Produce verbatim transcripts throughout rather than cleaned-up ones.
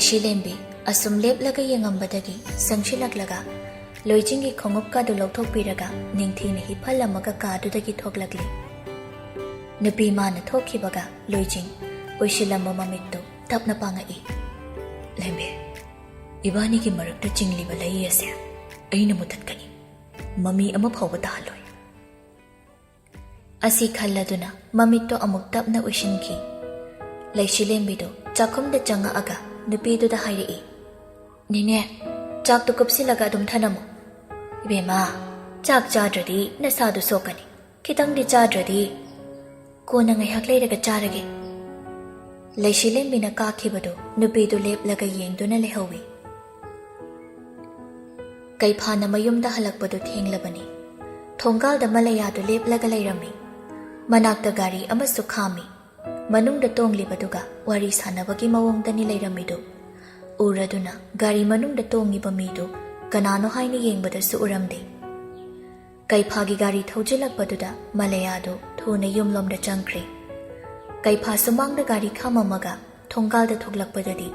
ꯂꯩꯁꯤꯂꯦꯝꯕꯤ ꯑꯁꯨꯝ ꯂꯦꯞꯂꯒ ꯌꯦꯡꯉꯝꯕꯗꯒꯤ ꯆꯪꯁꯤꯜꯂꯛꯂꯒ ꯂꯣꯏꯖꯤꯡꯒꯤ ꯈꯣꯡꯎꯞꯀꯗꯨ ꯂꯧꯊꯣꯛꯄꯤꯔꯒ ꯅꯤꯡꯊꯤꯅ ꯍꯤꯞꯍꯜꯂꯝꯃꯒ ꯀꯥꯗꯨꯗꯒꯤ ꯊꯣꯛꯂꯛꯂꯤ꯫ ꯅꯨꯄꯤ ꯃꯥꯅ ꯊꯣꯛꯈꯤꯕꯒ ꯂꯣꯏꯖꯤꯡ ꯎꯏꯁꯤꯜꯂꯝꯕ ꯃꯃꯤꯠꯇꯨ ꯇꯞꯅ ꯄꯥꯡꯉꯛꯏ꯫ "ꯂꯦꯝꯕꯤ, ꯏꯕꯥꯅꯤꯒꯤ ꯃꯔꯛꯇ ꯆꯤꯡꯂꯤꯕ ꯂꯩ ꯑꯁꯦ ꯑꯩꯅ ꯃꯨꯊꯠꯀꯅꯤ꯫ ꯃꯃꯤ ꯑꯃ ꯐꯥꯎꯕ ꯇꯥꯍꯜꯂꯣꯏ"꯫ ꯑꯁꯤ ꯈꯜꯂꯗꯨꯅ ꯃꯃꯤꯠꯇꯣ ꯑꯃꯨꯛ ꯇꯞꯅ ꯎꯏꯁꯤꯟꯈꯤ꯫ ꯂꯩꯁꯤꯂꯦꯝꯕꯤꯗꯨ ꯆꯥꯛꯈꯨꯝꯗ ꯆꯪꯉꯛꯑꯒ ꯅꯨꯄꯤꯗꯨꯗ ꯍꯥꯏꯔꯛꯏ, "ꯅꯦꯅꯦ, ꯆꯥꯛꯇꯨ ꯀꯨꯞꯁꯤꯜꯂꯒ ꯑꯗꯨꯝ ꯊꯅꯝꯃꯨ꯫ ꯏꯕꯦꯝꯃ, ꯆꯥꯛ ꯆꯥꯗ꯭ꯔꯗꯤ ꯅꯁꯥꯗꯨ ꯁꯣꯛꯀꯅꯤ꯫ ꯈꯤꯇꯪꯗꯤ ꯆꯥꯗ꯭ꯔꯗꯤ"꯫ "ꯀꯣꯟꯅ ꯉꯥꯏꯍꯥꯛ ꯂꯩꯔꯒ ꯆꯥꯔꯒꯦ"꯫ ꯂꯩꯁꯤꯂꯦꯝꯕꯤꯅ ꯀꯥꯈꯤꯕꯗꯨ ꯅꯨꯄꯤꯗꯨ ꯂꯦꯞꯂꯒ ꯌꯦꯡꯗꯨꯅ ꯂꯩꯍꯧꯏ꯫ ꯀꯩꯐꯥꯅ ꯃꯌꯨꯝꯗ ꯍꯜꯂꯛꯄꯗꯨ ꯊꯦꯡꯂꯕꯅꯤ꯫ ꯊꯣꯡꯒꯥꯜꯗ ꯃꯂꯌꯥꯗꯨ ꯂꯦꯞꯂꯒ ꯂꯩꯔꯝꯃꯤ꯫ ꯃꯅꯥꯛꯇ ꯒꯥꯔꯤ ꯑꯃꯁꯨ ꯈꯥꯝꯃꯤ꯫ ꯃꯅꯨꯡꯗ ꯇꯣꯡꯂꯤꯕꯗꯨꯒ ꯋꯥꯔꯤ ꯁꯥꯟꯅꯕꯒꯤ ꯃꯑꯣꯡꯗꯅꯤ ꯂꯩꯔꯝꯃꯤꯗꯨ꯫ ꯎꯔꯗꯨꯅ ꯒꯥꯔꯤ ꯃꯅꯨꯡꯗ ꯇꯣꯡꯉꯤꯕ ꯃꯤꯗꯨ ꯀꯅꯥꯅꯣ ꯍꯥꯏꯅ ꯌꯦꯡꯕꯗꯁꯨ ꯎꯔꯝꯗꯦ꯫ ꯀꯩꯐꯥꯒꯤ ꯒꯥꯔꯤ ꯊꯧꯖꯤꯜꯂꯛꯄꯗꯨꯗ ꯃꯂꯌꯥꯗꯨ ꯊꯨꯅ ꯌꯨꯝꯂꯣꯝꯗ ꯆꯪꯈ꯭ꯔꯦ꯫ ꯀꯩꯐꯥ ꯁꯨꯃꯥꯡꯗ ꯒꯥꯔꯤ ꯈꯥꯝꯃꯝꯃꯒ ꯊꯣꯡꯒꯥꯜꯗ ꯊꯣꯛꯂꯛꯄꯗꯗꯤ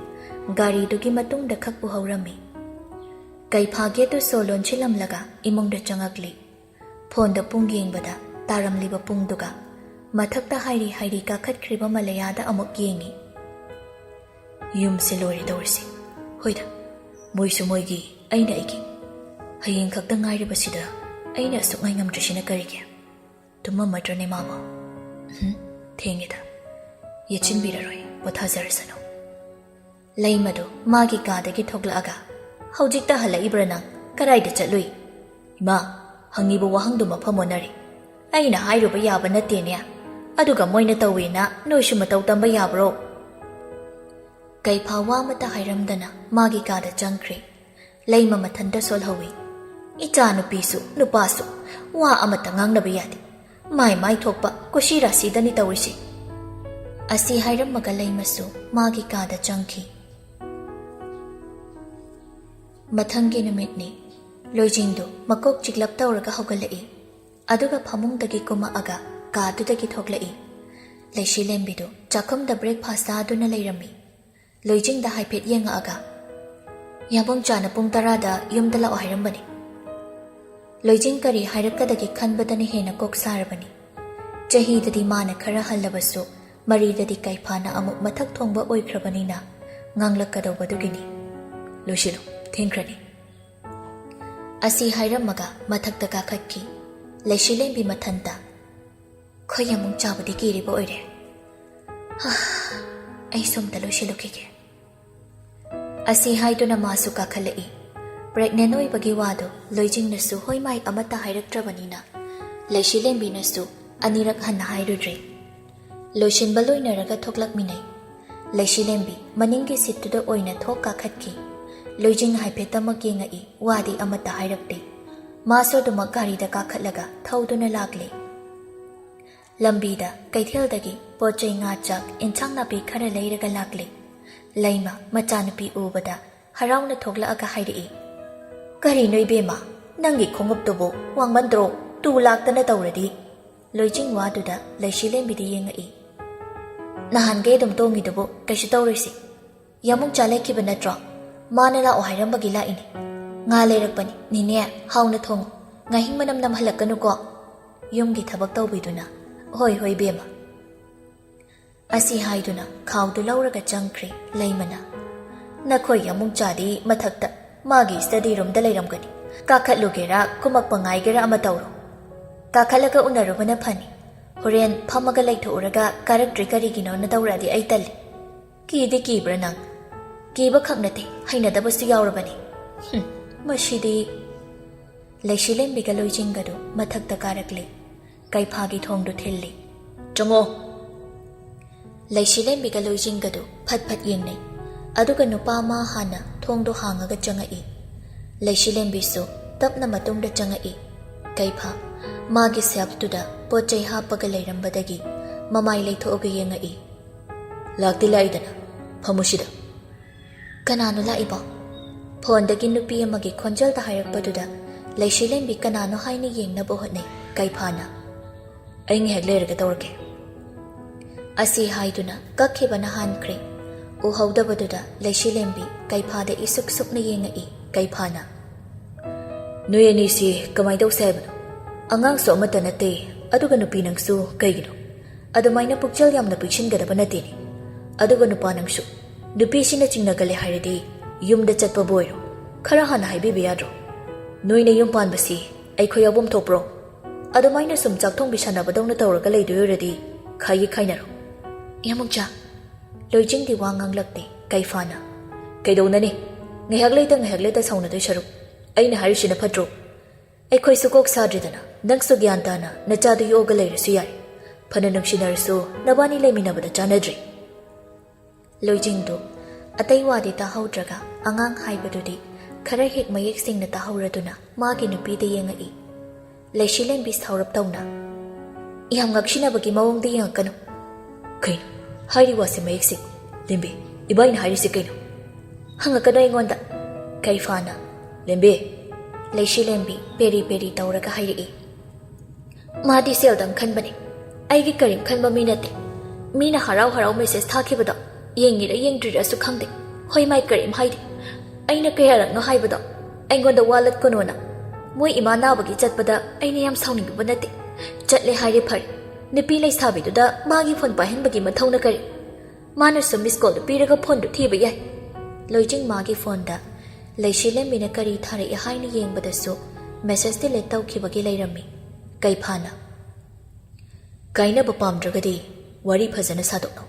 ꯒꯥꯔꯤꯗꯨꯒꯤ ꯃꯇꯨꯡꯗ ꯈꯛ ꯄꯨꯍꯧꯔꯝꯃꯤ꯫ ꯀꯩꯐꯥ ꯒꯦꯠꯇꯨ ꯁꯣ ꯂꯣꯟꯁꯤꯜꯂꯝꯂꯒ ꯏꯃꯨꯡꯗ ꯆꯪꯉꯛꯂꯤ꯫ ꯐꯣꯟꯗ ꯄꯨꯡ ꯌꯦꯡꯕꯗ ꯇꯥꯔꯝꯂꯤꯕ ꯄꯨꯡꯗꯨꯒ ꯃꯊꯛꯇ ꯍꯥꯏꯔꯤ ꯍꯥꯏꯔꯤ ꯀꯥꯈꯠꯈ꯭ꯔꯤꯕ ꯃꯂꯌꯥꯗ ꯑꯃꯨꯛ ꯌꯦꯡꯉꯤ꯫ "ꯌꯨꯝꯁꯦ ꯂꯣꯏꯔꯦ ꯇꯧꯔꯤꯁꯦ꯫ ꯍꯣꯏꯗ, ꯃꯣꯏꯁꯨ ꯃꯣꯏꯒꯤ, ꯑꯩꯅ ꯑꯩꯒꯤ꯫ ꯍꯌꯦꯡ ꯈꯛꯇ ꯉꯥꯏꯔꯤꯕꯁꯤꯗ ꯑꯩꯅ ꯑꯁꯨꯛ ꯉꯥꯏ ꯉꯝꯗ꯭ꯔꯤꯁꯤꯅ ꯀꯔꯤꯒꯤ? ꯇꯨꯝꯃꯝꯃꯗ꯭ꯔꯅꯦ ꯃꯥꯕꯣ? ꯎꯝ, ꯊꯦꯡꯉꯦꯗ꯫ ꯌꯦꯠꯁꯤꯟꯕꯤꯔꯔꯣꯏ, ꯄꯣꯊꯥꯖꯔꯁꯅꯨ"꯫ ꯂꯩꯃꯗꯨ ꯃꯥꯒꯤ ꯀꯥꯗꯒꯤ ꯊꯣꯛꯂꯛꯑꯒ, "ꯍꯧꯖꯤꯛꯇ ꯍꯜꯂꯛꯏꯕ꯭ꯔꯥ ꯅꯪ? ꯀꯗꯥꯏꯗ ꯆꯠꯂꯨꯏ?" "ꯏꯃꯥ, ꯍꯪꯉꯤꯕ ꯋꯥꯍꯪꯗꯨ ꯃꯐꯝ ꯑꯣꯟꯅꯔꯦ꯫ ꯑꯩꯅ ꯍꯥꯏꯔꯨꯕ ꯌꯥꯕ ꯅꯠꯇꯦꯅꯦ꯫ ꯑꯗꯨꯒ ꯃꯣꯏꯅ ꯇꯧꯋꯦꯅ ꯅꯣꯏꯁꯨ ꯃꯇꯧ ꯇꯝꯕ ꯌꯥꯕ꯭ꯔꯣ?" ꯀꯩꯐꯥ ꯋꯥ ꯑꯃꯠꯇ ꯍꯥꯏꯔꯝꯗꯅ ꯃꯥꯒꯤ ꯀꯥꯗ ꯆꯪꯈ꯭ꯔꯦ꯫ ꯂꯩꯃ ꯃꯊꯟꯇ ꯁꯣꯜꯍꯧꯏ꯫ "ꯏꯆꯥ ꯅꯨꯄꯤꯁꯨ ꯅꯨꯄꯥꯁꯨ ꯋꯥ ꯑꯃꯠꯇ ꯉꯥꯡꯅꯕ ꯌꯥꯗꯦ꯫ ꯃꯥꯏ ꯃꯥꯏ ꯊꯣꯛꯄ ꯀꯨꯁꯤ ꯔꯥꯁꯤꯗꯅꯤ ꯇꯧꯔꯤꯁꯦ"꯫ ꯑꯁꯤ ꯍꯥꯏꯔꯝꯃꯒ ꯂꯩꯃꯁꯨ ꯃꯥꯒꯤ ꯀꯥꯗ ꯆꯪꯈꯤ꯫ ꯃꯊꯪꯒꯤ ꯅꯨꯃꯤꯠꯅꯤ꯫ ꯂꯣꯏꯖꯤꯡꯗꯨ ꯃꯀꯣꯛ ꯆꯤꯛꯂꯞ ꯇꯧꯔꯒ ꯍꯧꯒꯠꯂꯛꯏ꯫ ꯑꯗꯨꯒ ꯐꯃꯨꯡꯗꯒꯤ ꯀꯨꯝꯃꯛꯑꯒ ꯀꯥꯗꯨꯗꯒꯤ ꯊꯣꯛꯂꯛꯏ꯫ ꯂꯩꯁꯤꯂꯦꯝꯕꯤꯗꯨ ꯆꯥꯛꯈꯨꯝꯗ breakfast ꯆꯥꯗꯨꯅ ꯂꯩꯔꯝꯃꯤ꯫ ꯂꯣꯏꯖꯤꯡꯗ ꯍꯥꯏꯐꯦꯠ ꯌꯦꯡꯉꯛꯑꯒ, "ꯌꯥꯕꯨꯡꯆꯥꯅ ꯄꯨꯡ ꯇꯔꯥꯗ ꯌꯨꯝꯗ ꯂꯥꯛꯑꯣ ꯍꯥꯏꯔꯝꯕꯅꯤ꯫" ꯂꯣꯏꯖꯤꯡ ꯀꯔꯤ ꯍꯥꯏꯔꯛꯀꯗꯒꯦ ꯈꯟꯕꯗꯅ ꯍꯦꯟꯅ ꯀꯣꯛ ꯁꯥꯔꯕꯅꯤ꯫ ꯆꯍꯤꯗꯗꯤ ꯃꯥꯅ ꯈꯔ ꯍꯜꯂꯕꯁꯨ, ꯃꯔꯤꯗꯗꯤ ꯀꯩꯐꯥꯅ ꯑꯃꯨꯛ ꯃꯊꯛ ꯊꯣꯡꯕ ꯑꯣꯏꯈ꯭ꯔꯕꯅꯤꯅ ꯉꯥꯡꯂꯛꯀꯗꯧꯕꯗꯨꯒꯤꯅꯤ꯫ "ꯂꯣꯏꯁꯤꯜꯂꯨ, ꯊꯦꯡꯈ꯭ꯔꯅꯤ꯫" ꯑꯁꯤ ꯍꯥꯏꯔꯝꯃꯒ ꯃꯊꯛꯇ ꯀꯥꯈꯠꯈꯤ꯫ ꯂꯩꯁꯤꯂꯦꯝꯕꯤ ꯃꯊꯟꯇ, "ꯈꯣꯏ ꯌꯥꯃꯨꯡ ꯆꯥꯕꯗꯤ ꯀꯤꯔꯤꯕ ꯑꯣꯏꯔꯦ꯫ ꯍꯥ, ꯑꯩ ꯁꯣꯝꯗ ꯂꯣꯏꯁꯤꯜꯂꯨꯈꯤꯒꯦ꯫" ꯑꯁꯤ ꯍꯥꯏꯗꯨꯅ ꯃꯥꯁꯨ ꯀꯥꯈꯠꯂꯛꯏ꯫ ꯄ꯭ꯔꯦꯒꯅꯦꯟ ꯑꯣꯏꯕꯒꯤ ꯋꯥꯗꯨ ꯂꯣꯏꯖꯤꯡꯅꯁꯨ ꯍꯣꯏ ꯃꯥꯏ ꯑꯃꯠꯇ ꯍꯥꯏꯔꯛꯇ꯭ꯔꯕꯅꯤꯅ, ꯂꯩꯁꯤꯂꯦꯝꯕꯤꯅꯁꯨ ꯑꯅꯤꯔꯛ ꯍꯟꯅ ꯍꯥꯏꯔꯨꯗ꯭ꯔꯦ꯫ ꯂꯣꯏꯁꯤꯟꯕ ꯂꯣꯏꯅꯔꯒ ꯊꯣꯛꯂꯛꯃꯤꯟꯅꯩ꯫ ꯂꯩꯁꯤꯂꯦꯝꯕꯤ ꯃꯅꯤꯡꯒꯤ ꯁꯤꯠꯇꯨꯗ ꯑꯣꯏꯅ ꯊꯣꯛ ꯀꯥꯈꯠꯈꯤ꯫ ꯂꯣꯏꯖꯤꯡ ꯍꯥꯏꯐꯦꯠꯇꯃꯛ ꯌꯦꯡꯉꯛꯏ, ꯋꯥꯗꯤ ꯑꯃꯠꯇ ꯍꯥꯏꯔꯛꯇꯦ꯫ ꯃꯥꯁꯨ ꯑꯗꯨꯃꯛ ꯒꯥꯔꯤꯗ ꯀꯥꯈꯠꯂꯒ ꯊꯧꯗꯨꯅ ꯂꯥꯛꯂꯦ꯫ ꯂꯝꯕꯤꯗ ꯀꯩꯊꯦꯜꯗꯒꯤ ꯄꯣꯠ ꯆꯩ, ꯉꯥ, ꯆꯥꯛ, ꯏꯟꯁꯥꯡ ꯅꯥꯄꯤ ꯈꯔ ꯂꯩꯔꯒ ꯂꯥꯛꯂꯦ꯫ ꯂꯩꯃ ꯃꯆꯥꯅꯨꯄꯤ ꯎꯕꯗ ꯍꯔꯥꯎꯅ ꯊꯣꯛꯂꯛꯑꯒ ꯍꯥꯏꯔꯛꯏ, "ꯀꯔꯤꯅꯣ ꯏꯕꯦꯝꯃ, ꯅꯪꯒꯤ ꯈꯣꯡꯎꯞꯇꯨꯕꯨ ꯋꯥꯡꯃꯟꯗ꯭ꯔꯣ? ꯇꯨ ꯂꯥꯛꯇꯅ ꯇꯧꯔꯗꯤ꯫" ꯂꯣꯏꯖꯤꯡ ꯋꯥꯗꯨꯗ ꯂꯩꯁꯤꯂꯦꯝꯕꯤꯗ ꯌꯦꯡꯉꯛꯏ꯫ "ꯅꯍꯥꯟꯈꯩ ꯑꯗꯨꯝ ꯇꯣꯡꯉꯤꯗꯨꯕꯨ ꯀꯩꯁꯨ ꯇꯧꯔꯣꯏꯁꯤ꯫ ꯌꯥꯃꯨꯡꯆꯥ ꯂꯩꯈꯤꯕ ꯅꯠꯇ꯭ꯔꯣ? ꯃꯥꯅ ꯂꯥꯛꯑꯣ ꯍꯥꯏꯔꯝꯕꯒꯤ ꯂꯥꯛꯏꯅꯤ꯫ ꯉꯥ ꯂꯩꯔꯛꯄꯅꯤ, ꯅꯦꯅꯦ, ꯍꯥꯎꯅ ꯊꯣꯡꯉꯨ꯫ ꯉꯥꯍꯤꯡ ꯃꯅꯝ ꯅꯝꯍꯜꯂꯛꯀꯅꯨꯀꯣ꯫" ꯌꯨꯝꯒꯤ ꯊꯕꯛ ꯇꯧꯕꯤꯗꯨꯅ, "ꯍꯣꯏ, ꯍꯣꯏ, ꯏꯕꯦꯝꯃ꯫" ꯑꯁꯤ ꯍꯥꯏꯗꯨꯅ ꯈꯥꯎꯗꯨ ꯂꯧꯔꯒ ꯆꯪꯈ꯭ꯔꯦ ꯂꯩꯃꯅ꯫ "ꯅꯈꯣꯏ ꯌꯥꯃꯨꯡꯆꯥꯗꯤ ꯃꯊꯛꯇ ꯃꯥꯒꯤ ꯁ꯭ꯇꯗꯤ ꯔꯨꯝꯗ ꯂꯩꯔꯝꯒꯅꯤ꯫ ꯀꯥꯈꯠꯂꯨꯒꯦꯔꯥ ꯀꯨꯝꯃꯛꯄ ꯉꯥꯏꯒꯦꯔꯥ ꯑꯃ ꯇꯧꯔꯣ꯫ ꯀꯥꯈꯠꯂꯒ ꯎꯅꯔꯨꯕꯅ ꯐꯅꯤ꯫ ꯍꯣꯔꯦꯟ ꯐꯝꯃꯒ ꯂꯩꯊꯣꯛꯎꯔꯒ ꯀꯥꯔꯛꯇ꯭ꯔꯤ ꯀꯔꯤꯒꯤꯅꯣꯅ ꯇꯧꯔꯛꯑꯗꯤ ꯑꯩ ꯇꯜꯂꯤ꯫" "ꯀꯤꯗꯤ ꯀꯤꯕ꯭ꯔꯥ ꯅꯪ?" "ꯀꯤꯕ ꯈꯛ ꯅꯠꯇꯦ, ꯍꯩꯅꯗꯕꯁꯨ ꯌꯥꯎꯔꯕꯅꯤ꯫" "ꯍꯨꯝ, ꯃꯁꯤꯗꯤ꯫" ꯂꯩꯁꯤꯂꯦꯝꯕꯤꯒ ꯂꯣꯏꯖꯤꯡꯒꯗꯨ ꯃꯊꯛꯇ ꯀꯥꯔꯛꯂꯦ꯫ ꯀꯩꯐꯥꯒꯤ ꯊꯣꯡꯗꯨ ꯊꯤꯜꯂꯤ꯫ "ꯆꯪꯉꯣ꯫" ꯂꯩꯁꯤꯂꯦꯝꯕꯤꯒ ꯂꯣꯏꯖꯤꯡꯒꯗꯨ ꯐꯠ ꯐꯠ ꯌꯦꯡꯅꯩ꯫ ꯑꯗꯨꯒ ꯅꯨꯄꯥ ꯑꯃ ꯍꯥꯟꯅ ꯊꯣꯡꯗꯨ ꯍꯥꯡꯉꯒ ꯆꯪꯉꯛꯏ꯫ ꯂꯩꯁꯤꯂꯦꯝꯕꯤꯁꯨ ꯇꯞꯅ ꯃꯇꯨꯡꯗ ꯆꯪꯉꯛꯏ꯫ ꯀꯩꯐꯥ ꯃꯥꯒꯤ ꯁꯦꯜꯐꯇꯨꯗ ꯄꯣꯠ ꯆꯩ ꯍꯥꯞꯄꯒ ꯂꯩꯔꯝꯕꯗꯒꯤ ꯃꯃꯥꯏ ꯂꯩꯊꯣꯛꯑꯒ ꯌꯦꯡꯉꯛꯏ꯫ "ꯂꯥꯛꯇꯤ ꯂꯥꯛꯏꯗꯅ, ꯐꯝꯃꯨꯁꯤꯗ꯫" "ꯀꯅꯥꯅꯣ ꯂꯥꯛꯏꯕꯣ?" ꯐꯣꯟꯗꯒꯤ ꯅꯨꯄꯤ ꯑꯃꯒꯤ ꯈꯣꯟꯖꯦꯜꯗ ꯍꯥꯏꯔꯛꯄꯗꯨꯗ ꯂꯩꯁꯤꯂꯦꯝꯕꯤ ꯀꯅꯥꯅꯣ ꯍꯥꯏꯅ ꯌꯦꯡꯅꯕ ꯍꯣꯠꯅꯩ꯫ ꯀꯩꯐꯥꯅ, "ꯑꯩ ꯉꯥꯏꯍꯥꯛ ꯂꯩꯔꯒ ꯇꯧꯔꯛꯀꯦ꯫" ꯑꯁꯤ ꯍꯥꯏꯗꯨꯅ ꯀꯛꯈꯤꯕꯅ ꯍꯥꯟꯈ꯭ꯔꯦ꯫ ꯎꯍꯧꯗꯕꯗꯨꯗ ꯂꯩꯁꯤꯂꯦꯝꯕꯤ ꯀꯩꯐꯥꯗ ꯏꯁꯨꯛ ꯁꯨꯛꯅ ꯌꯦꯡꯉꯛꯏ꯫ ꯀꯩꯐꯥꯅ, "ꯅꯣꯏ ꯑꯅꯤꯁꯤ ꯀꯃꯥꯏ ꯇꯧꯁꯦ ꯍꯥꯏꯕꯅꯣ? ꯑꯉꯥꯡꯁꯨ ꯑꯃꯠꯇ ꯅꯠꯇꯦ, ꯑꯗꯨꯒ ꯅꯨꯄꯤ ꯅꯪꯁꯨ ꯀꯩꯒꯤꯅꯣ? ꯑꯗꯨꯃꯥꯏꯅ ꯄꯨꯛꯆꯦꯜ ꯌꯥꯝꯅ ꯄꯤꯛꯁꯤꯟꯒꯗꯕ ꯅꯠꯇꯦꯅꯦ꯫ ꯑꯗꯨꯒ ꯅꯨꯄꯥ ꯅꯪꯁꯨ, ꯅꯨꯄꯤꯁꯤꯅ ꯆꯤꯡꯅꯒꯜꯂꯦ ꯍꯥꯏꯔꯗꯤ ꯌꯨꯝꯗ ꯆꯠꯄꯕꯨ ꯑꯣꯏꯔꯣ, ꯈꯔ ꯍꯥꯟꯅ ꯍꯥꯏꯕꯤꯕ ꯌꯥꯗ꯭ꯔꯣ? ꯅꯣꯏꯅ ꯌꯨꯝ ꯄꯥꯟꯕꯁꯤ ꯑꯩꯈꯣꯏ ꯌꯥꯎꯐꯝ ꯊꯣꯛꯄ꯭ꯔꯣ? ꯑꯗꯨꯃꯥꯏꯅ ꯁꯨꯝ ꯆꯥꯛ ꯊꯣꯡꯕꯤ ꯁꯥꯟꯅꯕꯗꯧꯅ ꯇꯧꯔꯒ ꯂꯩꯗꯣꯏ ꯑꯣꯏꯔꯗꯤ ꯈꯥꯏꯒꯤ ꯈꯥꯏꯅꯔꯣ꯫" "ꯏꯌꯥꯝꯕꯝꯆꯥ", ꯂꯣꯏꯖꯤꯡꯗꯤ ꯋꯥ ꯉꯥꯡꯂꯛꯇꯦ꯫ ꯀꯩꯐꯥꯅ, "ꯀꯩꯗꯧꯅꯅꯤ? ꯉꯥꯏꯍꯥꯛ ꯂꯩꯇ ꯉꯥꯏꯍꯥꯛ ꯂꯩꯇ ꯁꯥꯎꯅꯗꯣꯏ ꯁꯔꯨꯛ ꯑꯩꯅ ꯍꯥꯏꯔꯤꯁꯤꯅ ꯐꯠꯇ꯭ꯔꯣ? ꯑꯩꯈꯣꯏꯁꯨ ꯀꯣꯛ ꯁꯥꯗ꯭ꯔꯤꯗꯅ, ꯅꯪꯁꯨ ꯒ꯭ꯌꯥꯟ ꯇꯥꯅ ꯅꯆꯥꯗꯨ ꯌꯣꯛꯑꯒ ꯂꯩꯔꯁꯨ ꯌꯥꯏ꯫ ꯐꯅ ꯅꯨꯡꯁꯤꯅꯔꯁꯨ ꯅꯕꯥꯅꯤ ꯂꯩꯃꯤꯟꯅꯕꯗ ꯆꯥꯟꯅꯗ꯭ꯔꯤ꯫" ꯂꯣꯏꯖꯤꯡꯗꯨ ꯑꯇꯩ ꯋꯥꯗꯤ ꯇꯥꯍꯧꯗ꯭ꯔꯒ ꯑꯉꯥꯡ ꯍꯥꯏꯕꯗꯨꯗꯤ ꯈꯔ ꯍꯦꯛ ꯃꯌꯦꯛ ꯁꯦꯡꯅ ꯇꯥꯍꯧꯔꯗꯨꯅ ꯃꯥꯒꯤ ꯅꯨꯄꯤꯗ ꯌꯦꯡꯉꯛꯏ꯫ ꯂꯩꯁꯤꯂꯦꯝꯕꯤ ꯁꯥꯎꯔꯞ ꯇꯧꯅ, "ꯌꯥꯝ ꯉꯛꯁꯤꯟꯅꯕꯒꯤ ꯃꯑꯣꯡꯗ ꯌꯦꯡꯉꯛꯀꯅꯨ꯫" "ꯀꯩꯅꯣ ꯍꯥꯏꯔꯤ ꯋꯥꯁꯦ ꯃꯌꯦꯛ ꯁꯦꯡ? ꯂꯦꯝꯕꯤ, ꯏꯕꯥꯏꯅ ꯍꯥꯏꯔꯤꯁꯦ ꯀꯩꯅꯣ?" "ꯍꯪꯉꯛꯀꯅꯨ ꯑꯩꯉꯣꯟꯗ꯫" ꯀꯩꯐꯥꯅ, "ꯂꯦꯝꯕꯤ꯫" ꯂꯩꯁꯤꯂꯦꯝꯕꯤ ꯄꯦꯔꯤ ꯄꯦꯔꯤ ꯇꯧꯔꯒ ꯍꯥꯏꯔꯛꯏ, "ꯃꯥꯗꯤ ꯁꯦꯜꯗꯪ ꯈꯟꯕꯅꯦ꯫ ꯑꯩꯒꯤ ꯀꯔꯤꯝ ꯈꯟꯕ ꯃꯤ ꯅꯠꯇꯦ꯫ ꯃꯤꯅ ꯍꯔꯥꯎ ꯍꯔꯥꯎ ꯃꯦꯁꯦꯖ ꯊꯥꯈꯤꯕꯗꯣ ꯌꯦꯡꯉꯤꯔ ꯌꯦꯡꯗ꯭ꯔꯤꯔꯁꯨ ꯈꯪꯗꯦ꯫ ꯍꯣꯏ, ꯃꯥꯏ ꯀꯔꯤꯝ ꯍꯥꯏꯗꯦ꯫ ꯑꯩꯅ ꯀꯌꯥꯔꯛꯅꯣ ꯍꯥꯏꯕꯗꯣ, ꯑꯩꯉꯣꯟꯗ ꯋꯥ ꯂꯠꯀꯅꯣꯅ꯫ ꯃꯣꯏ ꯏꯃꯥ ꯅꯥꯕꯒꯤ ꯆꯠꯄꯗ ꯑꯩꯅ ꯌꯥꯝ ꯁꯥꯎꯅꯤꯡꯕ ꯅꯠꯇꯦ꯫ ꯆꯠꯂꯦ ꯍꯥꯏꯔꯦ ꯐꯔꯦ꯫ ꯅꯨꯄꯤ ꯂꯩꯁꯥꯕꯤꯗꯨꯗ ꯃꯥꯒꯤ ꯐꯣꯟ ꯄꯥꯏꯍꯟꯕꯒꯤ ꯃꯊꯧꯅ ꯀꯔꯤ? ꯃꯥꯅꯁꯨ ꯃꯤꯁ ꯀꯣꯜꯗꯨ ꯄꯤꯔꯒ ꯐꯣꯟꯗꯨ ꯊꯤꯕ ꯌꯥꯏ꯫" ꯂꯣꯏꯖꯤꯡ ꯃꯥꯒꯤ ꯐꯣꯟꯗ ꯂꯩꯁꯤꯂꯦꯝꯕꯤꯅ ꯀꯔꯤ ꯊꯥꯔꯛꯏ ꯍꯥꯏꯅ ꯌꯦꯡꯕꯗꯁꯨ ꯃꯦꯁꯦꯖ ꯗꯤꯂꯤꯠ ꯇꯧꯈꯤꯕꯒꯤ ꯂꯩꯔꯝꯃꯤ꯫ ꯀꯩꯐꯥꯅ, "ꯀꯥꯏꯅꯕ ꯄꯥꯝꯗ꯭ꯔꯒꯗꯤ ꯋꯥꯔꯤ ꯐꯖꯅ ꯁꯥꯗꯣꯛꯅꯧ꯫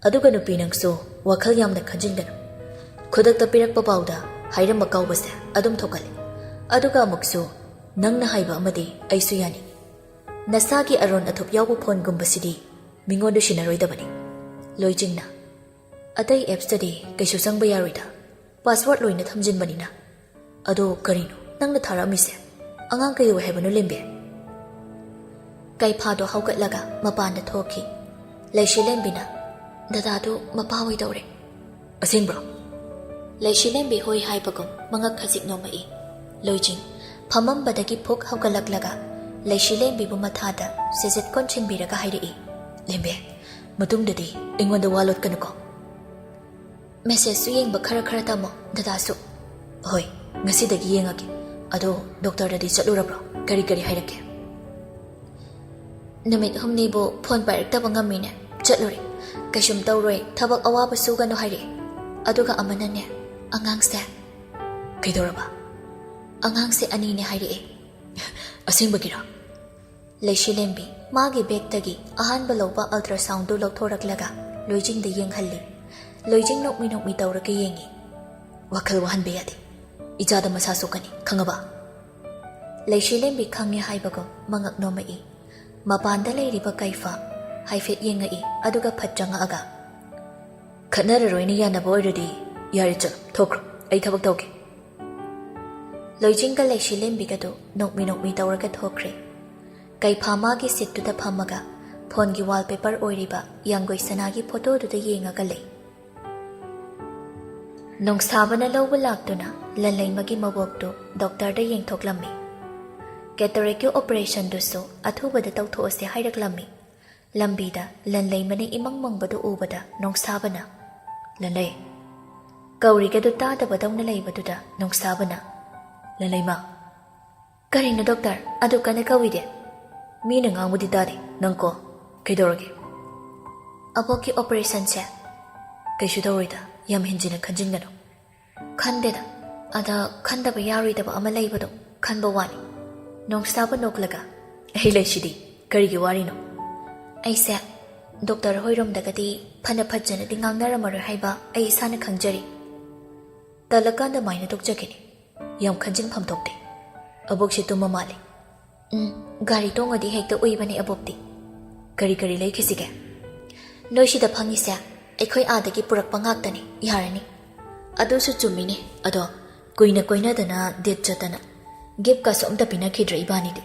ꯑꯗꯨꯒ ꯅꯨꯄꯤ ꯅꯪꯁꯨ ꯋꯥꯈꯜ ꯌꯥꯝꯅ ꯈꯟꯖꯤꯟꯒꯅꯨ꯫ ꯈꯨꯗꯛꯇ ꯄꯤꯔꯛꯄ ꯄꯥꯎꯗ ꯍꯥꯏꯔꯝꯕ ꯀꯥꯎꯕꯁꯦ ꯑꯗꯨꯝ ꯊꯣꯛꯀꯜꯂꯤ꯫ ꯑꯗꯨꯒ ꯑꯃꯨꯛꯁꯨ ꯅꯪꯅ ꯍꯥꯏꯕ ꯑꯃꯗꯤ ꯑꯩꯁꯨ ꯌꯥꯅꯤꯡꯏ꯫ ꯅꯁꯥꯒꯤ ꯑꯔꯣꯟ ꯑꯊꯨꯞ ꯌꯥꯎꯕ ꯐꯣꯟꯒꯨꯝꯕꯁꯤꯗꯤ ꯃꯤꯉꯣꯟꯗ ꯁꯤꯟꯅꯔꯣꯏꯗꯕꯅꯤ꯫" ꯂꯣꯏꯖꯤꯡꯅ, "ꯑꯇꯩ ꯑꯦꯞꯁꯇꯗꯤ ꯀꯩꯁꯨ ꯆꯪꯕ ꯌꯥꯔꯣꯏꯗ, ꯄꯥꯁꯋꯥꯔꯗ ꯂꯣꯏꯅ ꯊꯝꯖꯤꯟꯕꯅꯤꯅ꯫ ꯑꯗꯣ ꯀꯔꯤꯅꯣ ꯅꯪꯅ ꯊꯥꯔꯛꯑꯝꯃꯤꯁꯦ? ꯑꯉꯥꯡ ꯀꯩꯗꯧꯋꯦ ꯍꯥꯏꯕꯅꯣ, ꯂꯦꯝꯕꯤ?" ꯀꯩꯐꯥꯗꯣ ꯍꯧꯒꯠꯂꯒ ꯃꯄꯥꯟꯗ ꯊꯣꯛꯈꯤ꯫ ꯂꯩꯁꯤꯂꯦꯝꯕꯤꯅ, "ꯗꯗꯥꯗꯨ ꯃꯄꯥ ꯑꯣꯏꯗꯧꯔꯦ꯫" "ꯑꯁꯦꯡꯕ꯭ꯔꯣ?" ꯂꯩꯁꯤꯂꯦꯝꯕꯤ ꯍꯣꯏ ꯍꯥꯏꯕꯒꯨꯝ ꯃꯉꯛ ꯈꯖꯤꯛ ꯅꯣꯝꯃꯛꯏ꯫ ꯂꯣꯏꯖꯤꯡ ꯐꯝꯃꯝꯕꯗꯒꯤ ꯐꯨꯛ ꯍꯧꯒꯠꯂꯛꯂꯒ ꯂꯩꯁꯤꯂꯦꯝꯕꯤꯕꯨ ꯃꯊꯥꯗ ꯁꯤꯖꯤꯠ ꯀꯣꯟꯁꯤꯟꯕꯤꯔꯒ ꯍꯥꯏꯔꯛꯏ, "ꯂꯦꯝꯕꯤ, ꯃꯇꯨꯡꯗꯗꯤ ꯑꯩꯉꯣꯟꯗ ꯋꯥ ꯂꯣꯠꯀꯅꯨꯀꯣ꯫" ꯃꯦꯁꯦꯖꯁꯨ ꯌꯦꯡꯕ ꯈꯔ ꯈꯔ ꯇꯝꯃꯣ, ꯗꯗꯥꯁꯨ꯫ ꯍꯣꯏ, ꯉꯁꯤꯗꯒꯤ ꯌꯦꯡꯉꯒꯦ꯫ ꯑꯗꯣ ꯗꯣꯛꯇꯔꯗꯗꯤ ꯆꯠꯂꯨꯔꯕ꯭ꯔꯣ? ꯀꯔꯤ ꯀꯔꯤ ꯍꯥꯏꯔꯛꯀꯦ? ꯅꯨꯃꯤꯠ ꯍꯨꯝꯅꯤꯕꯨ ꯐꯣꯟ ꯄꯥꯏꯔꯛꯇꯕ ꯉꯝꯃꯤꯅꯦ꯫ ꯆꯠꯂꯨꯔꯦ꯫ "ꯀꯩꯁꯨꯝ ꯇꯧꯔꯣꯏ, ꯊꯕꯛ ꯑꯋꯥꯕ ꯁꯨꯒꯅꯨ" ꯍꯥꯏꯔꯛꯑꯦ꯫ ꯑꯗꯨꯒ ꯑꯃꯅꯅꯦ, "ꯑꯉꯥꯡꯁꯦ"꯫ ꯀꯩꯗꯧꯔꯕ? "ꯑꯉꯥꯡꯁꯦ ꯑꯅꯤꯅꯦ" ꯍꯥꯏꯔꯛꯑꯦ꯫ "ꯑꯁꯦꯡꯕꯒꯤꯔꯣ?" ꯂꯩꯁꯤꯂꯦꯝꯕꯤ ꯃꯥꯒꯤ ꯕꯦꯒꯇꯒꯤ ꯑꯍꯥꯟꯕ ꯂꯧꯕ ꯑꯜꯇ꯭ꯔꯥꯁꯥꯎꯟꯗꯨ ꯂꯧꯊꯣꯔꯛꯂꯒ ꯂꯣꯏꯖꯤꯡꯗ ꯌꯦꯡꯍꯜꯂꯤ꯫ ꯂꯣꯏꯖꯤꯡ ꯅꯣꯛꯃꯤ ꯅꯣꯛꯃꯤ ꯇꯧꯔꯒ ꯌꯦꯡꯉꯤ꯫ "ꯋꯥꯈꯜ ꯋꯥꯍꯟꯕ ꯌꯥꯗꯦ꯫ ꯏꯆꯥꯗ ꯃꯁꯥ ꯁꯣꯛꯀꯅꯤ, ꯈꯪꯉꯕ?" ꯂꯩꯁꯤꯂꯦꯝꯕꯤ ꯈꯪꯉꯦ ꯍꯥꯏꯕꯒꯨꯝ ꯃꯉꯛ ꯅꯣꯝꯃꯛꯏ꯫ ꯃꯄꯥꯟꯗ ꯂꯩꯔꯤꯕ ꯀꯩꯐ ꯍꯥꯏꯐꯦꯠ ꯌꯦꯡꯉꯛꯏ, ꯑꯗꯨꯒ ꯐꯠ ꯆꯪꯉꯛꯑꯒ, "ꯈꯠꯅꯔꯔꯣꯏꯅ ꯌꯥꯅꯕ ꯑꯣꯏꯔꯗꯤ ꯌꯥꯔꯦ, ꯆꯠꯂꯣ, ꯊꯣꯛꯈ꯭ꯔꯣ, ꯑꯩ ꯊꯕꯛ ꯇꯧꯒꯦ"꯫ ꯂꯣꯏꯖꯤꯡꯒ ꯂꯩꯁꯤꯂꯦꯝꯕꯤꯒꯗꯨ ꯅꯣꯛꯃꯤ ꯅꯣꯛꯃꯤ ꯇꯧꯔꯒ ꯊꯣꯛꯈ꯭ꯔꯦ꯫ ꯀꯩꯐꯥ ꯃꯥꯒꯤ ꯁꯤꯠꯇꯨꯗ ꯐꯝꯃꯒ ꯐꯣꯟꯒꯤ ꯋꯥꯜꯄꯦꯄꯔ ꯑꯣꯏꯔꯤꯕ ꯌꯥꯡꯒꯣꯏ ꯁꯅꯥꯒꯤ ꯐꯣꯇꯣꯗꯨꯗ ꯌꯦꯡꯉꯒ ꯂꯩ꯫ ꯅꯣꯡꯁꯥꯕꯅ ꯂꯧꯕ ꯂꯥꯛꯇꯨꯅ ꯂꯟꯂꯩꯃꯒꯤ ꯃꯕꯣꯛꯇꯨ ꯗꯣꯛꯇꯔꯗ ꯌꯦꯡꯊꯣꯛꯂꯝꯃꯤ꯫ ꯀꯦꯇꯔꯦꯛꯀꯤ ꯑꯣꯄꯔꯦꯁꯟꯗꯨꯁꯨ ꯑꯊꯨꯕꯗ ꯇꯧꯊꯣꯛꯑꯁꯦ ꯍꯥꯏꯔꯛꯂꯝꯃꯤ꯫ ꯂꯝꯕꯤꯗ ꯂꯟꯂꯩꯃꯅ ꯏꯃꯪ ꯃꯪꯕꯗꯨ ꯎꯕꯗ ꯅꯣꯡꯁꯥꯕꯅ, "ꯂꯟꯂꯩ!" ꯀꯧꯔꯤꯒꯗꯨ ꯇꯥꯗꯕꯗꯧꯅ ꯂꯩꯕꯗꯨꯗ ꯅꯣꯡꯁꯥꯕꯅ, "ꯂꯟꯂꯩꯃ!" "ꯀꯔꯤꯅꯣ ꯗꯣꯛꯇꯔ? ꯑꯗꯨ ꯀꯟꯅ ꯀꯧꯏꯗꯦ?" "ꯃꯤꯅ ꯉꯥꯡꯕꯗꯤ ꯇꯥꯗꯦ, ꯅꯪ ꯀꯣ꯫ ꯀꯩꯗꯧꯔꯒꯦ?" "ꯑꯕꯣꯛꯀꯤ ꯑꯣꯄꯔꯦꯁꯟꯁꯦ"꯫ "ꯀꯩꯁꯨ ꯇꯧꯔꯣꯏꯗ, ꯌꯥꯝ ꯍꯦꯟꯖꯤꯟꯅ ꯈꯟꯖꯤꯟꯒꯅꯨ"꯫ "ꯈꯟꯗꯦꯗ, ꯑꯗ ꯈꯟꯗꯕ ꯌꯥꯔꯣꯏꯗꯕ ꯑꯃ ꯂꯩꯕꯗꯣ ꯈꯟꯕ ꯋꯥꯅꯤ"꯫ ꯅꯣꯡꯁꯥꯕ ꯅꯣꯛꯂꯒ, "ꯑꯩ ꯂꯩꯁꯤꯗꯤ, ꯀꯔꯤꯒꯤ ꯋꯥꯔꯤꯅꯣ?" "ꯑꯩꯁꯦ ꯗꯣꯛꯇꯔ ꯍꯣꯏꯔꯣꯝꯗꯒꯗꯤ ꯐꯅ ꯐꯠꯖꯅꯗꯤ ꯉꯥꯡꯅꯔꯝꯃꯔꯣꯏ ꯍꯥꯏꯕ ꯑꯩ ꯏꯁꯥꯅ ꯈꯪꯖꯔꯤ"꯫ "ꯇꯜꯂꯀꯥꯟꯗ ꯃꯥꯏꯅ ꯇꯣꯛꯆꯈꯤꯅꯤ꯫ ꯌꯥꯝ ꯈꯟꯖꯤꯟꯐꯝ ꯊꯣꯛꯇꯦ꯫ ꯑꯕꯣꯛꯁꯦ ꯇꯨꯝꯃ ꯃꯥꯜꯂꯤ"꯫ "ꯎꯝ, ꯒꯥꯔꯤ ꯇꯣꯡꯉꯗꯤ ꯍꯦꯛꯇ ꯎꯏꯕꯅꯦ ꯑꯕꯣꯛꯇꯤ"꯫ "ꯀꯔꯤ ꯀꯔꯤ ꯂꯩꯈꯤꯁꯤꯒꯦ?" "ꯅꯣꯏ ꯁꯤꯗ ꯐꯪꯉꯤꯁꯦ ꯑꯩꯈꯣꯏ ꯑꯥꯗꯒꯤ ꯄꯨꯔꯛꯄ ꯉꯥꯛꯇꯅꯤ, ꯌꯥꯔꯅꯤ"꯫ "ꯑꯗꯨꯁꯨ ꯆꯨꯝꯃꯤꯅꯦ꯫ ꯑꯗꯣ ꯀꯨꯏꯅ ꯀꯣꯏꯅꯗꯅ, ꯗꯦꯠ ꯆꯠꯇꯅ, ꯒꯤꯐꯀꯁꯨ ꯑꯝꯇ ꯄꯤꯅꯈꯤꯗ꯭ꯔꯦ ꯏꯕꯥꯅꯤꯗꯤ꯫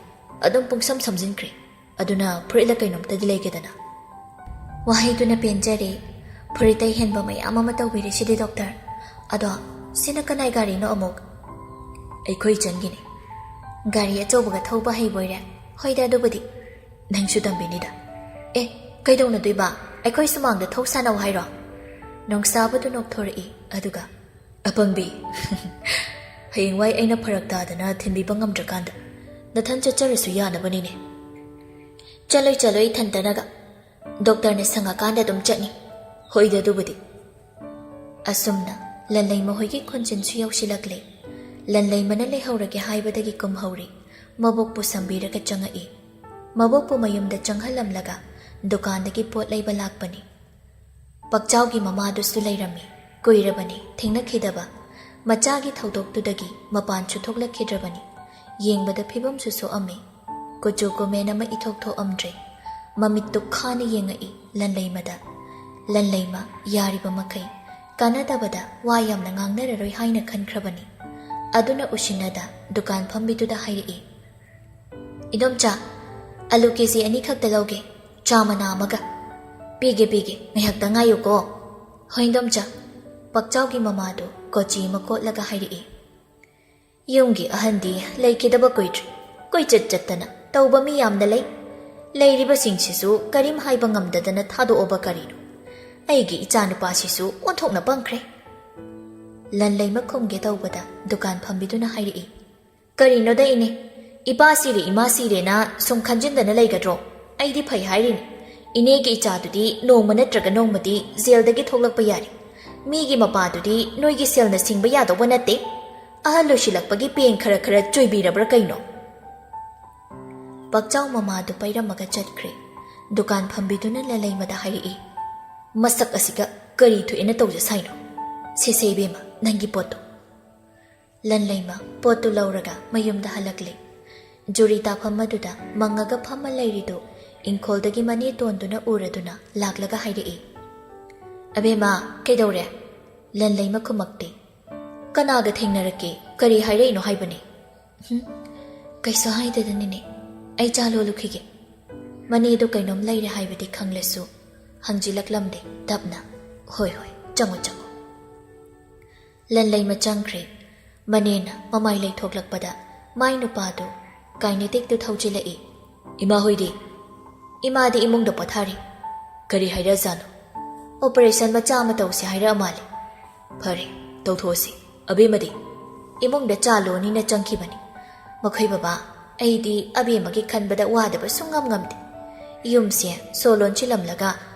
ꯑꯗꯨꯝ ꯄꯨꯡꯁꯝ ꯁꯝꯖꯤꯟꯈ꯭ꯔꯦ꯫ ꯑꯗꯨꯅ ꯐꯨꯔꯤꯠꯂ ꯀꯩꯅꯣꯝꯇꯗꯤ ꯂꯩꯒꯦꯗꯅ"꯫ "ꯋꯥꯍꯩꯗꯨꯅ ꯄꯦꯟꯖꯔꯦ꯫ ꯐꯨꯔꯤꯠꯇꯩ ꯍꯦꯟꯕ ꯃꯌꯥꯝ ꯑꯃ ꯇꯧꯕꯤꯔꯤꯁꯤꯗꯤ ꯗꯣꯛꯇꯔ꯫ ꯑꯗꯣ ꯁꯤꯅ ꯀꯅꯥꯏ ꯒꯥꯔꯤꯅꯣ ꯑꯃꯨꯛ?" "ꯑꯩꯈꯣꯏ ꯏꯆꯟꯒꯤꯅꯤ"꯫ "ꯒꯥꯔꯤ ꯑꯆꯧꯕꯒ ꯊꯧꯕ ꯍꯩꯕꯣꯏꯔꯦ"꯫ "ꯍꯣꯏꯗ ꯑꯗꯨꯕꯨꯗꯤ"꯫ "ꯅꯪꯁꯨ ꯇꯝꯕꯤꯅꯤꯗ"꯫ "ꯑꯦ, ꯀꯩꯗꯧꯅꯗꯣꯏꯕ? ꯑꯩꯈꯣꯏ ꯁꯨꯃꯥꯡꯗ ꯊꯧ ꯁꯥꯟꯅꯧ ꯍꯥꯏꯔꯣ?" ꯅꯣꯡꯁꯥꯕꯗꯨ ꯅꯣꯛꯊꯣꯔꯛꯏ꯫ ꯑꯗꯨꯒ, "ꯑꯄꯪꯕꯤ, ꯍꯌꯦꯡꯋꯥꯏ ꯑꯩꯅ ꯐꯔꯛ ꯇꯥꯗꯅ ꯊꯤꯟꯕꯤꯕ ꯉꯝꯗ꯭ꯔꯀꯥꯟꯗ ꯅꯊꯟ ꯆꯠꯆꯔꯁꯨ ꯌꯥꯅꯕꯅꯤꯅꯦ꯫ ꯆꯠꯂꯣꯏ, ꯆꯠꯂꯣꯏ, ꯏꯊꯟꯇꯅꯒ꯫ ꯗꯣꯛꯇꯔꯅ ꯁꯪꯉꯀꯥꯟꯗ ꯑꯗꯨꯝ ꯆꯠꯅꯤ꯫ ꯍꯣꯏꯗ ꯑꯗꯨꯕꯨꯗꯤ꯫" ꯑꯁꯨꯝꯅ ꯂꯟꯂꯩꯃ ꯍꯣꯏꯒꯤ ꯈꯣꯟꯖꯦꯜꯁꯨ ꯌꯧꯁꯤꯜꯂꯛꯂꯦ꯫ ꯂꯟꯂꯩꯃꯅ ꯂꯩꯍꯧꯔꯒꯦ ꯍꯥꯏꯕꯗꯒꯤ ꯀꯨꯝꯍꯧꯔꯦ꯫ ꯃꯕꯣꯛꯄꯨ ꯁꯝꯕꯤꯔꯒ ꯆꯪꯉꯛꯏ꯫ ꯃꯕꯣꯛꯄꯨ ꯃꯌꯨꯝꯗ ꯆꯪꯍꯜꯂꯝꯂꯒ ꯗꯨꯀꯥꯟꯗꯒꯤ ꯄꯣꯠ ꯂꯩꯕ ꯂꯥꯛꯄꯅꯤ꯫ ꯄꯛꯆꯥꯎꯒꯤ ꯃꯃꯥꯗꯨꯁꯨ ꯂꯩꯔꯝꯃꯤ꯫ ꯀꯨꯏꯔꯕꯅꯤ ꯊꯦꯡꯅꯈꯤꯗꯕ꯫ ꯃꯆꯥꯒꯤ ꯊꯧꯗꯣꯛꯇꯨꯗꯒꯤ ꯃꯄꯥꯟꯁꯨ ꯊꯣꯛꯂꯛꯈꯤꯗ꯭ꯔꯕꯅꯤ꯫ ꯌꯦꯡꯕꯗ ꯐꯤꯕꯝꯁꯨ ꯁꯣꯛꯑꯝꯃꯤ꯫ ꯀꯨꯆꯨ ꯀꯨꯃꯦꯟ ꯑꯃ ꯏꯊꯣꯛ ꯊꯣꯛꯑꯝꯗ꯭ꯔꯦ꯫ ꯃꯃꯤꯠꯇꯨ ꯈꯥꯅ ꯌꯦꯡꯉꯛꯏ ꯂꯟꯂꯩꯃꯗ꯫ ꯂꯟꯂꯩꯃ ꯌꯥꯔꯤꯕ ꯃꯈꯩ ꯀꯥꯟꯅꯗꯕꯗ ꯋꯥ ꯌꯥꯝꯅ ꯉꯥꯡꯅꯔꯔꯣꯏ ꯍꯥꯏꯅ ꯈꯟꯈ꯭ꯔꯕꯅꯤ꯫ ꯑꯗꯨꯅ ꯎꯁꯤꯟꯅꯗ ꯗꯨꯀꯥꯟ ꯐꯝꯕꯤꯗꯨꯗ ꯍꯥꯏꯔꯛꯏ, "ꯏꯗꯣꯝꯆꯥ, ꯑꯂꯨ ꯀꯦ ꯖꯤ ꯑꯅꯤꯈꯛꯇ ꯂꯧꯒꯦ, ꯆꯥ ꯃꯅꯥ ꯑꯃꯒ꯫" "ꯄꯤꯒꯦ, ꯄꯤꯒꯦ, ꯉꯥꯏꯍꯥꯛꯇ ꯉꯥꯏꯌꯨꯀꯣ꯫" "ꯍꯣꯏ, ꯏꯗꯣꯝꯆꯥ꯫" ꯄꯛꯆꯥꯎꯒꯤ ꯃꯃꯥꯗꯨ ꯀꯣꯆꯤ ꯑꯃ ꯀꯣꯠꯂꯒ ꯍꯥꯏꯔꯛꯏ, "ꯌꯨꯝꯒꯤ ꯑꯍꯟꯗꯤ ꯂꯩꯈꯤꯗꯕ ꯀꯨꯏꯗ꯭ꯔꯤ꯫ ꯀꯣꯏꯆꯠ ꯆꯠꯇꯅ ꯇꯧꯕ ꯃꯤ ꯌꯥꯝꯅ ꯂꯩ꯫ ꯂꯩꯔꯤꯕꯁꯤꯡꯁꯤꯁꯨ ꯀꯔꯤꯝ ꯍꯥꯏꯕ ꯉꯝꯗꯗꯅ ꯊꯥꯗꯣꯛꯑꯕ ꯀꯔꯤꯅꯣ? ꯑꯩꯒꯤ ꯏꯆꯥꯅꯨꯄꯥꯁꯤꯁꯨ ꯑꯣꯟꯊꯣꯛꯅ ꯄꯪꯈ꯭ꯔꯦ꯫" ꯂꯟꯂꯩꯃ ꯈꯨꯝꯒꯦ ꯇꯧꯕꯗ ꯗꯨꯀꯥꯟ ꯐꯝꯕꯤꯗꯨꯅ ꯍꯥꯏꯔꯛꯏ, "ꯀꯔꯤꯅꯣꯗ ꯏꯅꯦ, ꯏꯄꯥ ꯁꯤꯔꯦ ꯏꯃꯥ ꯁꯤꯔꯦꯅ ꯁꯨꯝ ꯈꯟꯖꯤꯟꯗꯅ ꯂꯩꯒꯗ꯭ꯔꯣ? ꯑꯩꯗꯤ ꯐꯩ ꯍꯥꯏꯔꯤꯅꯤ꯫ ꯏꯅꯦꯒꯤ ꯏꯆꯥꯗꯨꯗꯤ ꯅꯣꯡꯃ ꯅꯠꯇ꯭ꯔꯒ ꯅꯣꯡꯃꯗꯤ ꯖꯦꯜꯗꯒꯤ ꯊꯣꯛꯂꯛꯄ ꯌꯥꯔꯦ꯫ ꯃꯤꯒꯤ ꯃꯄꯥꯗꯨꯗꯤ ꯅꯣꯏꯒꯤ ꯁꯦꯜꯅ ꯁꯤꯡꯕ ꯌꯥꯗꯧꯕ ꯅꯠꯇꯦ꯫ ꯑꯍꯜ ꯂꯣꯏꯁꯤꯜꯂꯛꯄꯒꯤ ꯄꯦꯟ ꯈꯔ ꯈꯔ ꯆꯣꯏꯕꯤꯔꯕ꯭ꯔꯥ ꯀꯩꯅꯣ?" ꯄꯛꯆꯥꯎ ꯃꯃꯥꯗꯨ ꯄꯩꯔꯝꯃꯒ ꯆꯠꯈ꯭ꯔꯦ꯫ ꯗꯨꯀꯥꯟ ꯐꯝꯕꯤꯗꯨꯅ ꯂꯟꯂꯩꯃꯗ ꯍꯥꯏꯔꯛꯏ, "ꯃꯁꯛ ꯑꯁꯤꯒ ꯀꯔꯤ ꯊꯣꯛꯑꯦꯅ ꯇꯧꯖ ꯁꯥꯏꯅꯣ? ꯁꯦꯁꯦ ꯏꯕꯦꯝꯃ, ꯅꯪꯒꯤ ꯄꯣꯠꯇꯣ꯫" ꯂꯟꯂꯩꯃ ꯄꯣꯠꯇꯨ ꯂꯧꯔꯒ ꯃꯌꯨꯝꯗ ꯍꯜꯂꯛꯂꯦ꯫ ꯖꯨꯔꯤ ꯇꯥꯐꯝ ꯑꯗꯨꯗ ꯃꯪꯉꯒ ꯐꯝꯃ ꯂꯩꯔꯤꯗꯨ ꯏꯪꯈꯣꯜꯗꯒꯤ ꯃꯅꯦ ꯇꯣꯟꯗꯨꯅ ꯎꯔꯗꯨꯅ ꯂꯥꯛꯂꯒ ꯍꯥꯏꯔꯛꯏ, "ꯑꯕꯦꯝꯃ, ꯀꯩꯗꯧꯔꯦ?" ꯂꯟꯂꯩꯃ ꯈꯨꯝꯃꯛꯇꯦ꯫ "ꯀꯅꯥꯒ ꯊꯦꯡꯅꯔꯛꯀꯦ? ꯀꯔꯤ ꯍꯥꯏꯔꯛꯏꯅꯣ ꯍꯥꯏꯕꯅꯦ?" "ꯍꯨꯝ, ꯀꯩꯁꯨ ꯍꯥꯏꯗꯦꯗꯅꯤꯅꯦ꯫ ꯑꯩ ꯆꯥ ꯂꯣꯜꯂꯨꯈꯤꯒꯦ꯫" ꯃꯅꯦꯗꯨ ꯀꯩꯅꯣꯝ ꯂꯩꯔꯦ ꯍꯥꯏꯕꯗꯤ ꯈꯪꯂꯁꯨ ꯍꯪꯖꯤꯜꯂꯛꯂꯝꯗꯦ꯫ ꯇꯞꯅ, "ꯍꯣꯏ, ꯍꯣꯏ, ꯆꯪꯉꯣ, ꯆꯪꯉꯣ꯫" ꯂꯟꯂꯩꯃ ꯆꯪꯈ꯭ꯔꯦ꯫ ꯃꯅꯦꯅ ꯃꯃꯥꯏ ꯂꯩꯊꯣꯛꯂꯛꯄꯗ ꯃꯥꯏ ꯅꯨꯄꯥꯗꯨ ꯀꯥꯏꯅꯦꯇꯤꯛꯇꯨ ꯊꯧꯖꯤꯜꯂꯛꯏ꯫ "ꯏꯃꯥ ꯍꯣꯏꯗꯤ?" "ꯏꯃꯥꯗꯤ ꯏꯃꯨꯡꯗ ꯄꯣꯊꯥꯔꯤ꯫" "ꯀꯔꯤ ꯍꯥꯏꯔꯖꯥꯠꯅꯣ?" ꯑꯣꯄꯔꯦꯁꯟ ꯃꯆꯥ ꯑꯃ ꯇꯧꯁꯦ ꯍꯥꯏꯔꯛꯑ ꯃꯥꯜꯂꯦ꯫ "ꯐꯔꯦ, ꯇꯧꯊꯣꯛꯑꯁꯤ꯫ ꯑꯕꯦꯝꯃꯗꯤ?" "ꯏꯃꯨꯡꯗ ꯆꯥ ꯂꯣꯟꯅꯤꯅ ꯆꯪꯈꯤꯕꯅꯤ꯫ ꯃꯈꯣꯏ ꯕꯕꯥ, ꯑꯩꯗꯤ ꯑꯕꯦꯝꯃꯒꯤ ꯈꯟꯕꯗ ꯋꯥꯗꯕ ꯁꯨꯡꯉꯝ ꯉꯝꯗꯦ꯫ ꯌꯨꯝꯁꯦ ꯁꯣ ꯂꯣꯟꯁꯤꯜꯂꯝꯂꯒ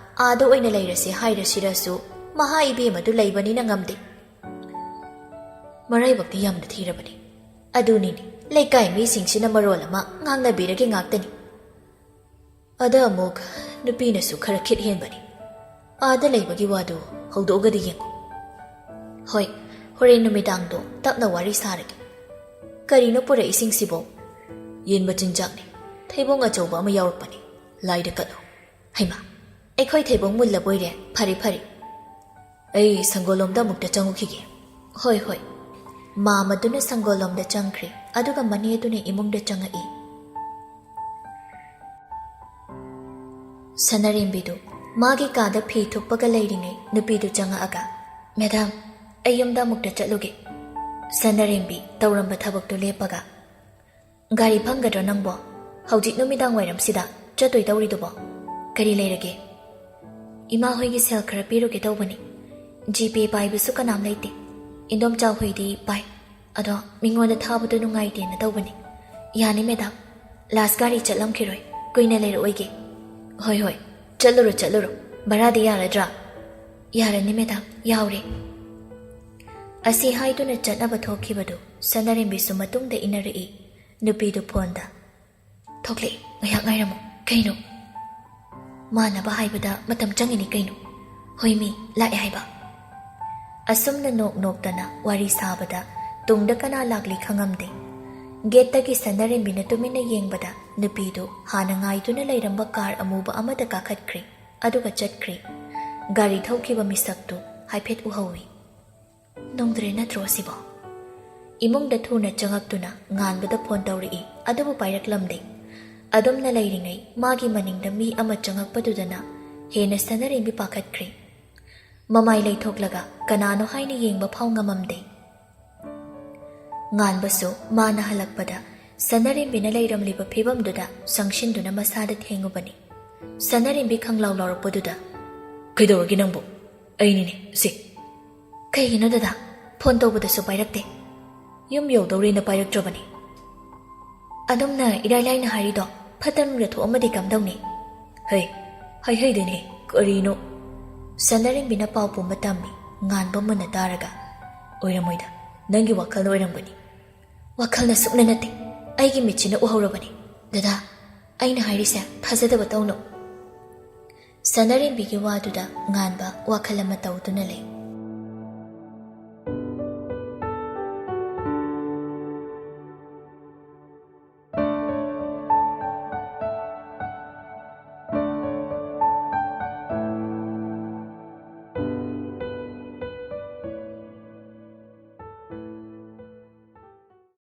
ꯑꯥꯗ ꯑꯣꯏꯅ ꯂꯩꯔꯁꯦ ꯍꯥꯏꯔꯁꯤꯔꯁꯨ ꯃꯍꯥ ꯏꯕꯦꯝꯃꯗꯨ ꯂꯩꯕꯅꯤꯅ ꯉꯝꯗꯦ꯫ ꯃꯔꯥꯏꯕꯛꯇꯤ ꯌꯥꯝꯅ ꯊꯤꯔꯕꯅꯤ꯫ ꯑꯗꯨꯅꯤꯅꯦ, ꯂꯩꯀꯥꯏ ꯃꯤꯁꯤꯡꯁꯤꯅ ꯃꯔꯣꯜ ꯑꯃ ꯉꯥꯡꯅꯕꯤꯔꯒꯦ ꯉꯥꯛꯇꯅꯤ꯫ ꯑꯗ ꯑꯃꯨꯛ ꯅꯨꯄꯤꯅꯁꯨ ꯈꯔ ꯈꯤꯠ ꯍꯦꯟꯕꯅꯤ꯫ ꯑꯥꯗ ꯂꯩꯕꯒꯤ ꯋꯥꯗꯨ ꯍꯧꯗꯣꯛꯑꯒꯗꯤ ꯌꯦꯡꯉꯨ꯫ ꯍꯣꯏ, ꯍꯣꯔꯦꯟ ꯅꯨꯃꯤꯗꯥꯡꯗꯣ ꯇꯞꯅ ꯋꯥꯔꯤ ꯁꯥꯔꯒꯦ꯫ ꯀꯔꯤꯅꯣ ꯄꯨꯔꯛꯏꯁꯤꯡꯁꯤꯕꯣ?" "ꯌꯦꯟ ꯃꯆꯤꯟꯖꯥꯛꯅꯤ꯫ ꯊꯩꯕꯣꯡ ꯑꯆꯧꯕ ꯑꯃ ꯌꯥꯎꯔꯛꯄꯅꯤ꯫ ꯂꯥꯏꯗ ꯀꯠꯂꯨ꯫" "ꯍꯩꯃꯥ, ꯑꯩꯈꯣꯏ ꯊꯩꯕꯣꯡ ꯃꯨꯜꯂꯕꯣꯏꯔꯦ꯫ ꯐꯔꯦ, ꯐꯔꯦ꯫ ꯑꯩ ꯁꯪꯒꯣꯜꯂꯣꯝꯗ ꯑꯃꯨꯛꯇ ꯆꯪꯉꯨꯈꯤꯒꯦ꯫" "ꯍꯣꯏ, ꯍꯣꯏ꯫" ꯃꯥꯃꯗꯨꯅ ꯁꯪꯒꯣꯜꯂꯣꯝꯗ ꯆꯪꯈ꯭ꯔꯦ, ꯑꯗꯨꯒ ꯃꯅꯦꯗꯨꯅ ꯏꯃꯨꯡꯗ ꯆꯪꯉꯛꯏ꯫ ꯁꯅꯥꯔꯦꯝꯕꯤꯗꯨ ꯃꯥꯒꯤ ꯀꯥꯗ ꯐꯤ ꯊꯨꯞꯄꯒ ꯂꯩꯔꯤꯉꯩ ꯅꯨꯄꯤꯗꯨ ꯆꯪꯉꯛꯑꯒ, "ꯃꯦꯗꯥꯝ, ꯑꯩ ꯌꯨꯝꯗ ꯑꯃꯨꯛꯇ ꯆꯠꯂꯨꯒꯦ꯫" ꯁꯅꯥꯔꯦꯝꯕꯤ ꯇꯧꯔꯝꯕ ꯊꯕꯛꯇꯨ ꯂꯦꯞꯄꯒ, "ꯒꯥꯔꯤ ꯐꯪꯒꯗ꯭ꯔꯣ ꯅꯪꯕꯣ? ꯍꯧꯖꯤꯛ ꯅꯨꯃꯤꯗꯥꯡ ꯋꯥꯏꯔꯝꯁꯤꯗ ꯆꯠꯇꯣꯏ ꯇꯧꯔꯤꯗꯨꯕꯣ? ꯀꯔꯤ ꯂꯩꯔꯒꯦ?" "ꯏꯃꯥ ꯍꯣꯏꯒꯤ ꯁꯦꯜ ꯈꯔ ꯄꯤꯔꯨꯒꯦ ꯇꯧꯕꯅꯤ꯫ ꯖꯤꯄꯦ ꯄꯥꯏꯕꯁꯨ ꯀꯅꯥꯝ ꯂꯩꯇꯦ꯫ ꯏꯟꯗꯣꯝꯆꯥ ꯍꯣꯏꯗꯤ ꯄꯥꯏ꯫ ꯑꯗꯣ ꯃꯤꯉꯣꯟꯗ ꯊꯥꯕꯗꯣ ꯅꯨꯡꯉꯥꯏꯇꯦꯅ ꯇꯧꯕꯅꯤ꯫" "ꯌꯥꯅꯤ ꯃꯦꯗꯥꯝ꯫ ꯂꯥꯁ ꯒꯥꯔꯤ ꯆꯠꯂꯝꯈꯤꯔꯣꯏ꯫ ꯀꯨꯏꯅ ꯂꯩꯔꯛꯑꯣꯏꯒꯦ꯫" "ꯍꯣꯏ, ꯍꯣꯏ꯫ ꯆꯠꯂꯨꯔꯣ, ꯆꯠꯂꯨꯔꯣ꯫ ꯚꯔꯥꯗꯤ ꯌꯥꯔꯗ꯭ꯔꯥ?" "ꯌꯥꯔꯅꯤ ꯃꯦꯗꯥꯝ, ꯌꯥꯎꯔꯦ꯫" ꯑꯁꯤ ꯍꯥꯏꯗꯨꯅ ꯆꯠꯅꯕ ꯊꯣꯛꯈꯤꯕꯗꯨ ꯁꯅꯥꯔꯦꯝꯕꯤꯁꯨ ꯃꯇꯨꯡꯗ ꯏꯟꯅꯔꯛꯏ꯫ ꯅꯨꯄꯤꯗꯨ ꯐꯣꯟꯗ, "ꯊꯣꯛꯂꯛꯑꯦ, ꯉꯥꯏꯍꯥꯛ ꯉꯥꯏꯔꯝꯃꯨ꯫" "ꯀꯩꯅꯣ?" "ꯃꯥꯟꯅꯕ ꯍꯥꯏꯕꯗ ꯃꯇꯝ ꯆꯪꯉꯤꯅꯤ ꯀꯩꯅꯣ꯫ ꯍꯣꯏ ꯃꯤ, ꯂꯥꯛꯑꯦ ꯍꯥꯏꯕ꯫" ꯑꯁꯨꯝꯅ ꯅꯣꯛ ꯅꯣꯛꯇꯅ ꯋꯥꯔꯤ ꯁꯥꯕꯗ ꯇꯨꯡꯗ ꯀꯅꯥ ꯂꯥꯛꯂꯤ ꯈꯪꯉꯝꯗꯦ꯫ ꯒꯦꯠꯇꯒꯤ ꯁꯅꯥꯔꯦꯝꯕꯤꯅ ꯇꯨꯃꯤꯟꯅ ꯌꯦꯡꯕꯗ ꯅꯨꯄꯤꯗꯨ ꯍꯥꯟꯅ ꯉꯥꯏꯗꯨꯅ ꯂꯩꯔꯝꯕ ꯀꯥꯔ ꯑꯃꯨꯕ ꯑꯃꯗ ꯀꯥꯈꯠꯈ꯭ꯔꯦ, ꯑꯗꯨꯒ ꯆꯠꯈ꯭ꯔꯦ꯫ ꯒꯥꯔꯤ ꯊꯧꯈꯤꯕ ꯃꯤꯁꯛꯇꯨ ꯍꯥꯏꯐꯦꯠ ꯎꯍꯧꯏ꯫ "ꯅꯣꯡꯗ꯭ꯔꯦ ꯅꯠꯇ꯭ꯔꯣ ꯑꯁꯤꯕꯣ?" ꯏꯃꯨꯡꯗ ꯊꯨꯅ ꯆꯪꯉꯛꯇꯨꯅ ꯉꯥꯟꯕꯗ ꯐꯣꯟ ꯇꯧꯔꯛꯏ, ꯑꯗꯨꯕꯨ ꯄꯥꯏꯔꯛꯂꯝꯗꯦ꯫ ꯑꯗꯨꯝꯅ ꯂꯩꯔꯤꯉꯩ ꯃꯥꯒꯤ ꯃꯅꯤꯡꯗ ꯃꯤ ꯑꯃ ꯆꯪꯉꯛꯄꯗꯨꯗꯅ ꯍꯦꯟꯅ ꯁꯅꯥꯔꯦꯝꯕꯤ ꯄꯥꯈꯠꯈ꯭ꯔꯦ꯫ ꯃꯃꯥꯏ ꯂꯩꯊꯣꯛꯂꯒ ꯀꯅꯥꯅꯣ ꯍꯥꯏꯅ ꯌꯦꯡꯕ ꯐꯥꯎ ꯉꯝꯃꯝꯗꯦ꯫ ꯉꯥꯟꯕꯁꯨ ꯃꯥꯅ ꯍꯜꯂꯛꯄꯗ ꯁꯅꯥꯔꯦꯝꯕꯤꯅ ꯂꯩꯔꯝꯂꯤꯕ ꯐꯤꯕꯝꯗꯨꯗ ꯆꯪꯁꯤꯟꯗꯨꯅ ꯃꯁꯥꯗ ꯊꯦꯡꯉꯨꯕꯅꯤ꯫ ꯁꯅꯥꯔꯦꯝꯕꯤ ꯈꯪꯂꯥꯎ ꯂꯥꯎꯔꯛꯄꯗꯨꯗ, "ꯀꯩꯗꯧꯔꯒꯦ ꯅꯪꯕꯨ?" "ꯑꯩꯅꯤꯅꯦ ꯁꯤ꯫" "ꯀꯩꯒꯤꯅꯣ ꯗꯗꯥ? ꯐꯣꯟ ꯇꯧꯕꯗꯁꯨ ꯄꯥꯏꯔꯛꯇꯦ꯫ ꯌꯨꯝ ꯌꯧꯗꯧꯔꯦꯅ ꯄꯥꯏꯔꯛꯇ꯭ꯔꯕꯅꯤ꯫" "ꯑꯗꯨꯝꯅ ꯏꯔꯥꯏ ꯂꯥꯏꯅ ꯍꯥꯏꯔꯤꯗꯣ ꯐꯠꯇ ꯅꯨꯡꯗ ꯊꯣꯛꯑꯝꯃꯗꯤ ꯀꯝꯗꯧꯅꯤ?" "ꯍꯩ, ꯍꯩꯍꯩꯗꯦꯅꯦ, ꯀꯔꯤꯅꯣ?" ꯁꯅꯥꯔꯦꯝꯕꯤꯅ ꯄꯥꯎ ꯄꯨꯝꯕ ꯇꯝꯃꯤ, ꯉꯥꯟꯕ ꯃꯨꯟꯅ ꯇꯥꯔꯒ꯫ "ꯑꯣꯏꯔꯝꯃꯣꯏꯗ, ꯅꯪꯒꯤ ꯋꯥꯈꯜꯅ ꯑꯣꯏꯔꯝꯒꯅꯤ꯫" "ꯋꯥꯈꯜꯅ ꯁꯨꯛꯅ ꯅꯠꯇꯦ, ꯑꯩꯒꯤ ꯃꯤꯠꯁꯤꯅ ꯎꯍꯧꯔꯕꯅꯤ꯫ ꯗꯗꯥ, ꯑꯩꯅ ꯍꯥꯏꯔꯤꯁꯦ ꯊꯥꯖꯗꯕ ꯇꯧꯅꯨ꯫" ꯁꯅꯥꯔꯦꯝꯕꯤꯒꯤ ꯋꯥꯗꯨꯗ ꯉꯥꯟꯕ ꯋꯥꯈꯜ ꯑꯃ ꯇꯧꯗꯨꯅ ꯂꯩ꯫